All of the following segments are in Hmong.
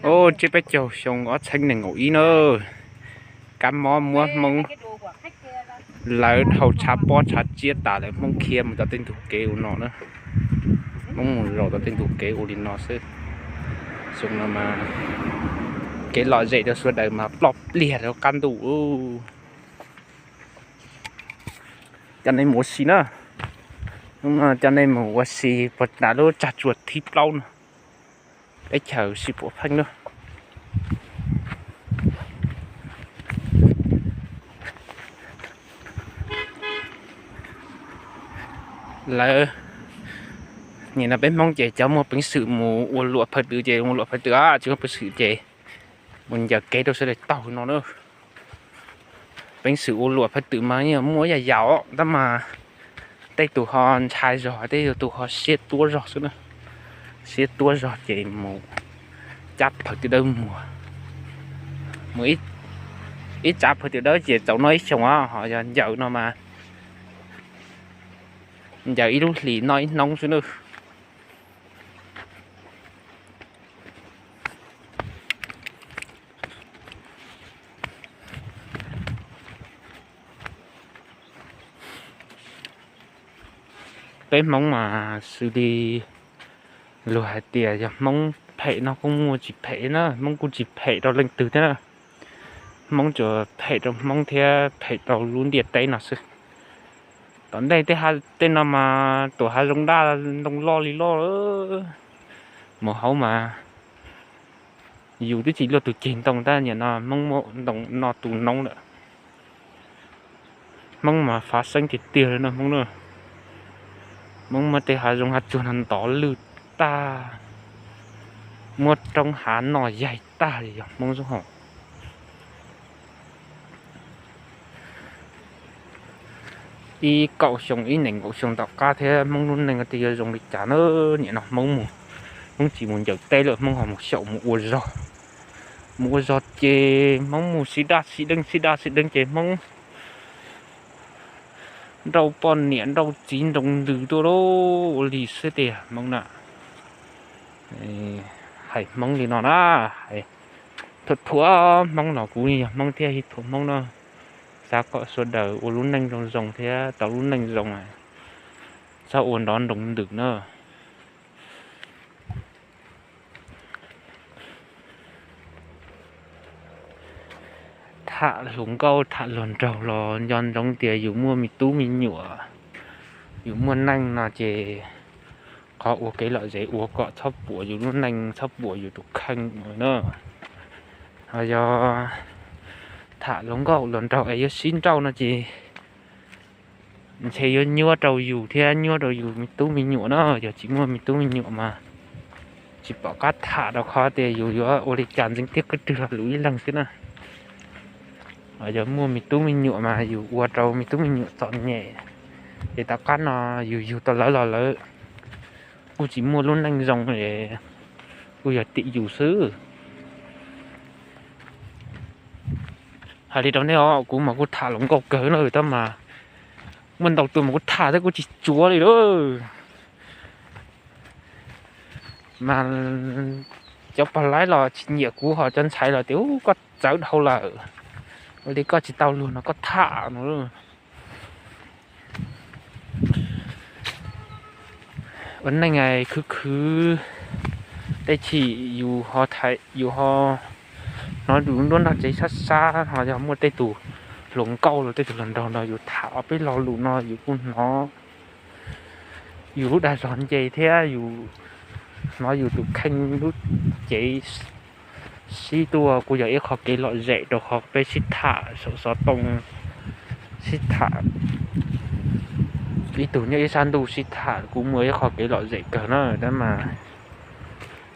Tsiab peb caug xyoo ob txhiab nees nkaum ib na, kab mob muab Hmoob lawv dhau tshav pob tshav tsiab tas lawm, Hmoob khiav mus tom tej ntug kev ua no na. Hmoob mus zaum tom tej ntug kev ua li no xwb. Xyoo no mas kev lom zem rau sawv daws mas ploj pliag rau qab ntuj. Coj nej mus ua si na, coj nej mus ua si puag ta lub tsag tsuag thib plaub no, teb chaws sib puam pheej na. Lawv, nim no peb Hmoob ces cov muaj peev xwm mus ua luam phawj twm ces ua luam phawj twm, tsis muaj peev xwm ces mus ncaws kev rau sawv daws taug no na. Peev xwm ua luam phawj twm mas yeej muaj ib yam yaus tab mas tej tus ho ntshai zog, tej tus ho siab tuab zog xwb na. Siab tuab zog ces mus cab phawj twm dawb muag, mus ib tsav phawj twm dawb ces txaus noj ib xyoos, ho yog ncaws no mas ncaws ib lub hlis noj ib hnub xwb na. Peb Hmoob mas xws li luag hais tias yog Hmoob phem no kuj muaj tsis phem na, Hmoob kuj tsis phem rau leej twg thiab na. Hmoob tsuas phem rau Hmoob thiab phem rau lub ntiaj teb no xwb. Tom ntej tej no mas tuam hav zoov daj ntoo loj li loj, mus hauv mas yus twb tsis luaj tus ceg ntoo tab nim no Hmoob muab ntoo no tu noob lawm. Hmoob mas fav xeeb tiag tiag li no Hmoob na. Hmoob muab tej hav zoov hav tsuag no ntov lwj tag, muab roob hav noj yaig tag li yog Hmoob xwb hos. Ib kaum xyoo ib nees nkaum xyoo tom qab thiab Hmoob lub neej twb yuav zoo li cas na. Nim no Hmoob mus, Hmoob tsis mus ncaws teb lawm, Hmoob ho mus xyaum mus ua zog. Mus ua zog ces Hmoob mus sib daj sib deev sib daj sib deev ces Hmoob nrauj poj niam nrauj txiv nroo ntws tuaj lauj, ua li xwb tiag Hmoob na. Hais Hmoob li no na, hais thuam thuam Hmoob los kuv yog Hmoob thiab thiaj thuam Hmoob no. Xav kom sawv daws ua lub neej zoo zoo thiab tau lub neej zoo, txhob ua nrov nroo ntws na. Tham hluas nkauj tham hluas nraug los nco ntsoov tias yus muaj me tub me nyuam, yus muaj neej no ces qhov ua kev lom zem ua kom txhob puas yus lub neej txhob puas yus tus kheej na. Ho yog tham hluas nkauj hluas nraug es yuav sib nrauj no ces ntshe yuav nyuaj rau yus thiab nyuaj rau yus me tub me nyuam na. Yog tsis muaj me tub me nyuam mas tsis pom qab tham rau qhov tias yus yuav ua li cas ntxeev tiab qwb rwg lo lus ib leeg xwb na. Yog muaj me tub me nyuam mas yus ua rau me tub me nyuam txom nyem, ces tom qab no yus yug tau lawv los lawv kuj tsis muaj lub neej zoo, kuj yog tim yus xwb. Hais li rau nej os, kuv mas kuj tham hluas nkauj kawg na tab mas muaj ntau tus mas kuv tham thiab kuv tsis tsuav li lawm. Mas cov pog laib los tsis nyiam kuv, ho cov ntxhais los tias, Ub, koj txawv dhau lawm, ua li koj tsis tau luag no koj tham no. Ua neej khwv khwv, tej chim yus ho, yus ho hnov yus nruab nrog tsev sab sab, ho yog muaj tej tus hluas nkauj los tej tus hluas nraug no yus tham ob peb lo lus no yus kuj hnov yus lub dag zog nce thiab yus hnov yus tus kheej lub cev sib tuaj kuj yog ib qho kev lom zem rau qhov peb sib tham saum xov tooj, sib tham ib tug nyob ib sab ntuj sib tham kuj muaj ib qho kev lom zem kawg na. Tab mas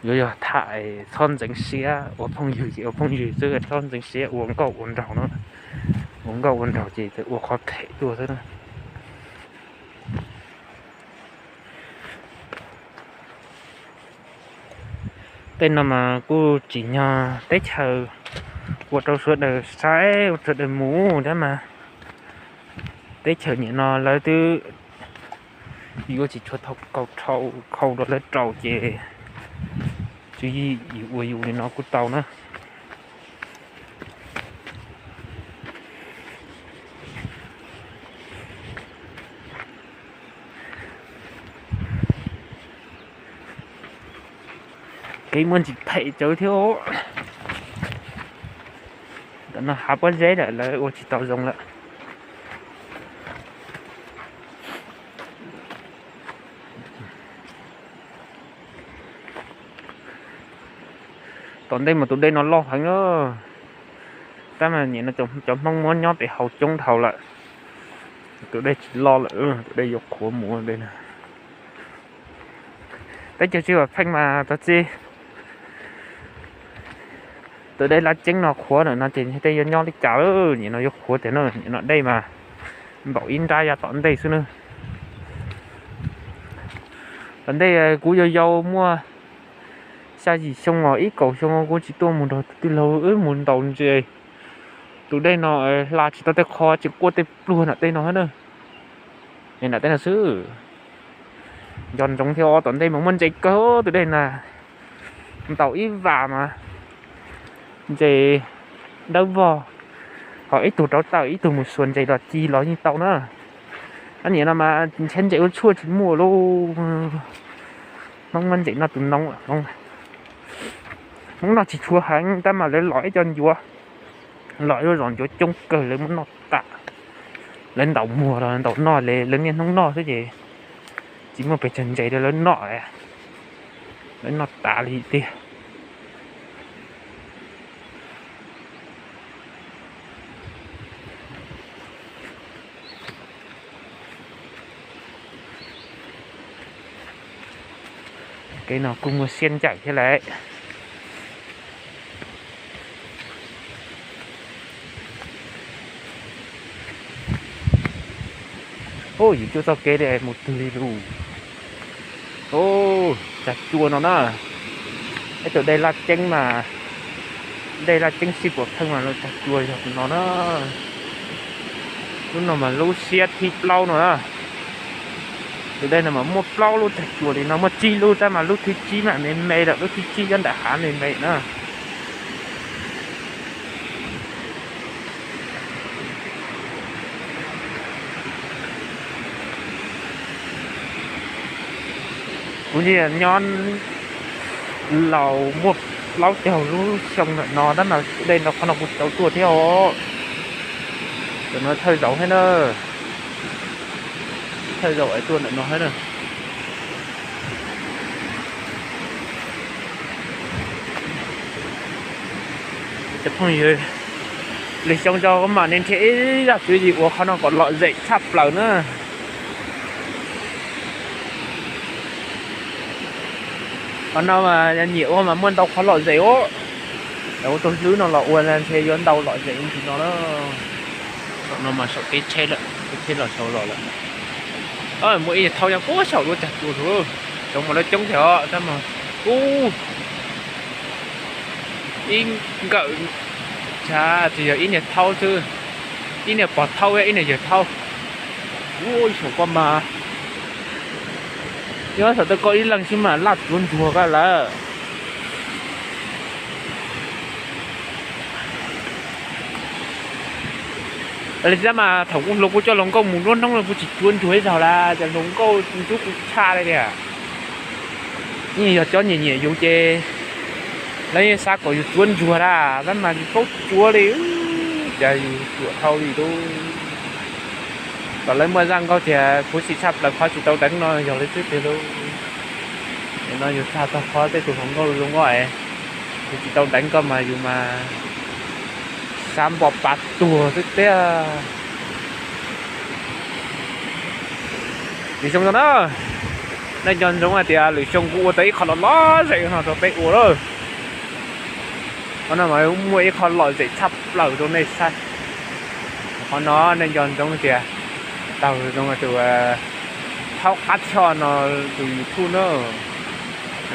yuav yog tham txhob ntxeev siab, ua phooj ywg ces ua phooj ywg xwb, txhob ntxeev siab ua nkauj ua nraug no, ua nkauj ua nraug ces ua qhov phem tuaj xwb na. Tej no mas kuj tsim nyog teb chaws ua rau sawv daws saib ua sawv daws mus, tab mas teb chaws nim no lawv twb yuav tsis tshua tau kaus khau rau lawv rau ces Tswv yim yus ua yus li no kuj tau na. Kev muaj ntsis phem tsawv thiab. Ntawm no hav pob zeb lawm, lawv ua tsis tau zoo lawm. Tom ntej mas tus dej no loj heev na, tab mas nim no cov Hmoob muab nyob pem hauv coob dhau lawm, tus dej tsis loj lawm, tus dej yuav qhuav mus dej no. Teb chaws tsis vam pheej mas txog txij tus dej laj ceeb no qhuav lawm no ces tej yuav nyob li cas, nim no yuav qhuav tiag na, nim no dej mas npaum ib nrab yav tom ntej xwb na. Tom ntej kuv yau yau muaj xya yim xyoo os, ib kaum xyoo kuv tsis tuaj mus nrog tus tij laug wb mus ntaus ntses. Tus dej no hla tsis tau tej qho, tsis quaj tej pluag nram tej no na. Nram tej no xwb. Nco ntsoov thiab os, tom ntej mas muaj ntses kawg tus dej na. Ntaus ib vas mas ntses dawb vog, ho ib tug rauv taws ib tug mus xuas ntses los ci los yeej tau na. Nim no mas ntshe ntses ua tshuaj tsis muaj lauj. Hmoob muab ntses noj tus noov. Hmoob noj tsis tshua heev tab mas lawv los ib co ncuav, los ib lub zos ncuav coob kawg lawv muab noj tas. Lawv ntaus muag los ntaus noj li lawv niaj hnub noj xwb ces tsis muaj pes tsawg ntses rau lawv noj, lawv noj tas li tiag. Kev no kuj muaj siab ncaim thiab lauj. Yus cuab txoj kev li mus twg li lus. Tsag cua no na. Ib tug dej laj ceeb mas, dej laj ceeb sib puas pheej mas lub tsag cua yog tus no na. Lub no mas lub siab thib plaub no na. Tus dej no mas muaj plaub lub tsag cua li no, muaj tsib lub tab mas lub thib tsib mas me me lawm, lub thib tsib nyob nram hav me me na. Kuv nyob laus muaj plaub caug lub xyoo ntawm no tab mas dej no qhov no kuv tsis tau tuaj thiab os. Ntawm no thawj zaug thiab na, thawj zaug es tuaj ntawm no thiab na. Cov phooj ywg, lwm xyoo tso kuv mam li nrhiav ib zaj tswv yim uas qhov no kom lom zem tshaj plaws na. Qhov no mas nyiam ua mas muaj ntau qhov lom zem os. Ua tus hlwb no los ua ntshe yuav ntau lom zem ntsis no na. Saum no mas saum kev tsheb lawm, kev tsheb los saud los lawm. Muaj ib yawg thaub nyob puag saum lub tsag cua lawm, saum mas lawv coob thiab os, tab mas ub, ib nkawm, tsis yog ib niag thaub xwb, ib niag pog thaub thiab ib niag yawg thaub. Ub, saum ko mas nyob saum tau ko ib leeg xwb mas laj tsuav ntsuag koj lawm. Li tab mas thaum kuv hluas kuv coj hluas nkauj mus nruab hnub no kuv tsis tsuav ntsuag ib zaug lawm, ces hluas nkauj ntxub kuv tshaj li tiag. Yeej yog cov nyiam nyiam yus ces lawv yeej xav kom yus tsuav ntsuag lawm, tab mas yus paub tsuav li, cas yus tsuav dhau li lub. Kom lawv muaj zaj nkauj tias khuv xim tshaj plaws qhov tsis tau deev no yog li xwb tiag lauj. Nim no yus txog tog qhov tej tus hluas nkauj zoo nkauj es yus tsis tau deev koj mas yus mas xav npo pa tuag xwb tiag. Lwm xyoo no na, nej nco ntsoov hais tias lwm xyoo kuv ua tau ib qho lom lom zem no rau peb ua lawm. Qhov no mas muaj ib qho lom zem tshaj plaws rau nej saib. Qhov no nej nco ntsoov tias tau zoo tus thaub qab choj no tus YouTube na.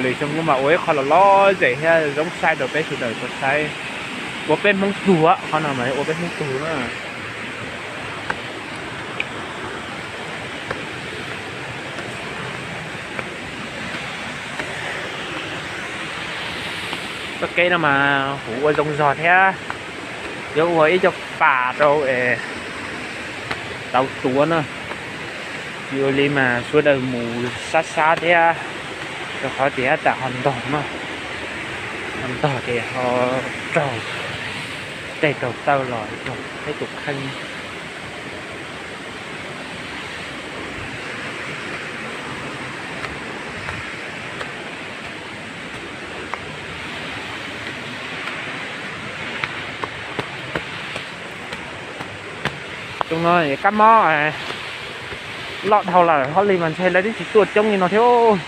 Lwm xyoo kuv mam ua ib qho lom lom zem thiab zoo saib rau peb sawv daws tau saib. Ua peb Hmoob tug, qhov no mas ua peb Hmoob tug na. Txoj kev no mas kuv ua zoo zog thiab, yuav ua ib co pas rau es tau tuav na. Yog li mas sawv daws mus sab sab thiab, rau qhov tias tab tom ho ntog no, ho ntog ces ho raug tes raug taw los raug peb tus kheej. Tus no kab mob loj dhau lawm, hos li mas ntshe lawv twb tsis tuaj coob li no thiab.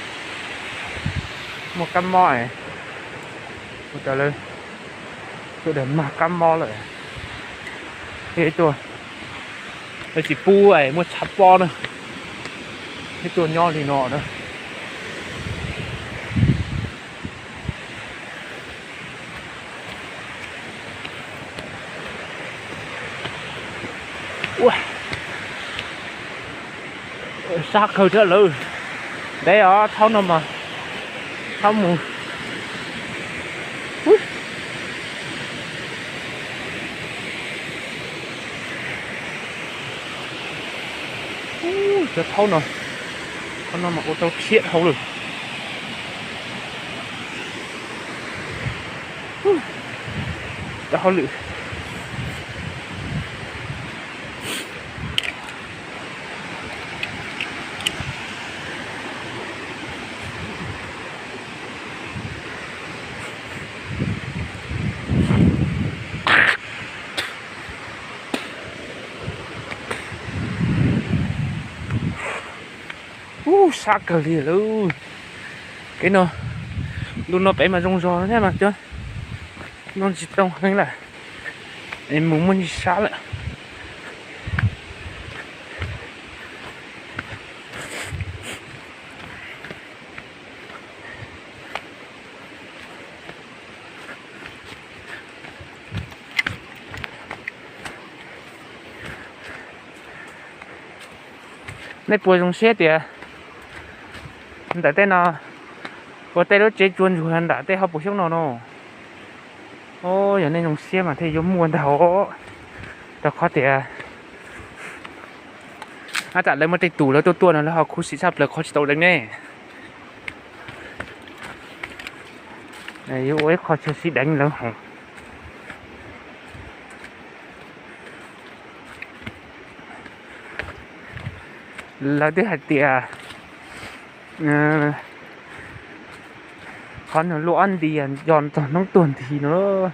Muaj kab mob, ua rau lawv sawv daws mag kab mob lawm. Thiab tuaj, lawv tsis pub muaj tshav pob na, thiab tuaj nyob li no na. Ua, sab kawg thiab lawm. Ntev os, thaum no mas, thaum mus, cov thaum no, thaum no mas ua tau tshiab dhau lawm. Cov hauj lwm. Ub, sab kawg li lawm. Kev no, ntu no pem mas zoo zog thiab mas cov no tsis tau heev lawm, es mus muaj ntsis sab lawm. Nej puas zoo siab tias ntawm tej no, ua tej lub tsev tsuas ntsuag ntawm tej hauv paus xyoob no no? Yog nej zoo siab mas thiaj yuav muaj ntag, rau qhov tias tab tom lawv muaj tej tus lawv tuaj tuaj no lawv ho khuv xim tshaj plaws qhov tsis tau deev ne. Yuav ua ib qho chaw sib deev lawv hos. Lawv twb hais tias qhov no luaj ob nti yog tos hnub tuag nthi no.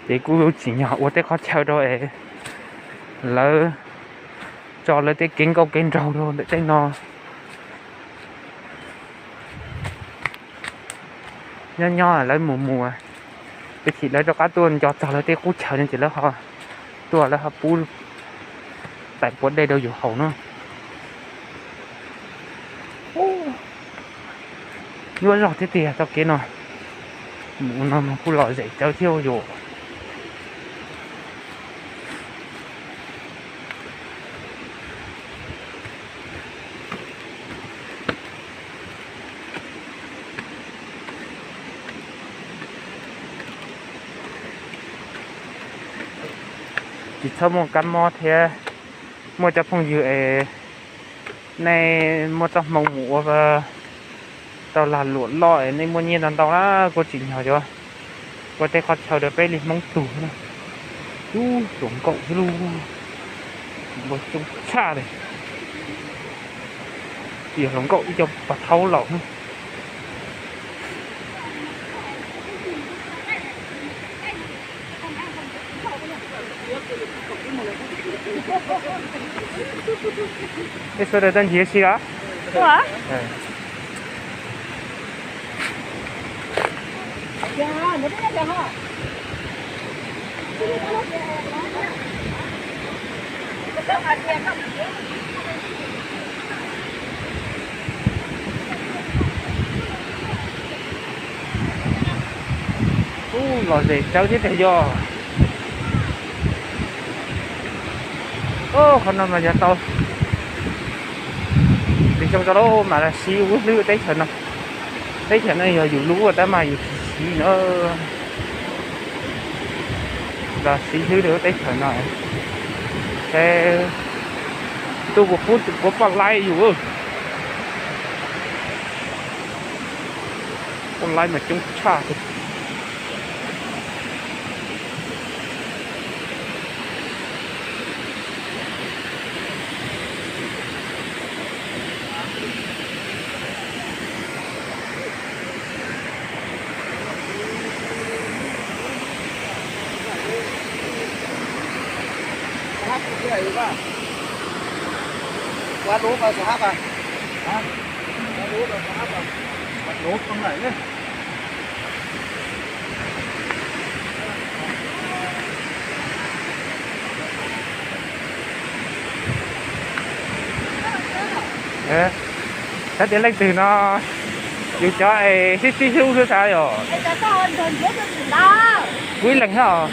Ces kuj tsim nyog ua tej qhov chaw rau es lawv tso lawv tej kev nkauj kev nraug rau ntawm tej no. Nyob nyob lawv mus mus, peb chim lawv rov qab tuaj nco txog lawv tej qub chaw no ces lawv ho tuaj lawv ho pub tais puav dej rau yus haus no. Nyuaj zog thiab tiag txoj kev no. Mus no mas kuj lom zem tsawv thiab yus. Tsis txhob muaj kab mob thiab. Muaj cov phooj ywg es nej muaj txoj hmoo mus ua tau lag luam loj es nej muaj nyiaj ntau ntau na, kuj tsim nyog yuav ua tej qhov chaw rau peb li Hmoob tug na. Ub, hluas nkauj thiab lauj, npau coob tshaj li. Yog hluas nkauj ib co pog thaub laus na. Peb sawv daws tau nrhiav si los? Ub, lom zem tsawv thiab tiag yog. Ub, qhov no mas yog tau li Zoo rau lub mas los siv hlwb teb chaws no. Teb chaws no yog yus lub tab mas yus tsis siv no. Los siv hlwb rau teb chaws no. Ces tuaj kuv pub kuv poj laib yus. Poj laib mas coob tshaj. Xav tias leej twg no, yus cov es sib sib hlub xwb xav yom. Kuv ib leeg xwb os.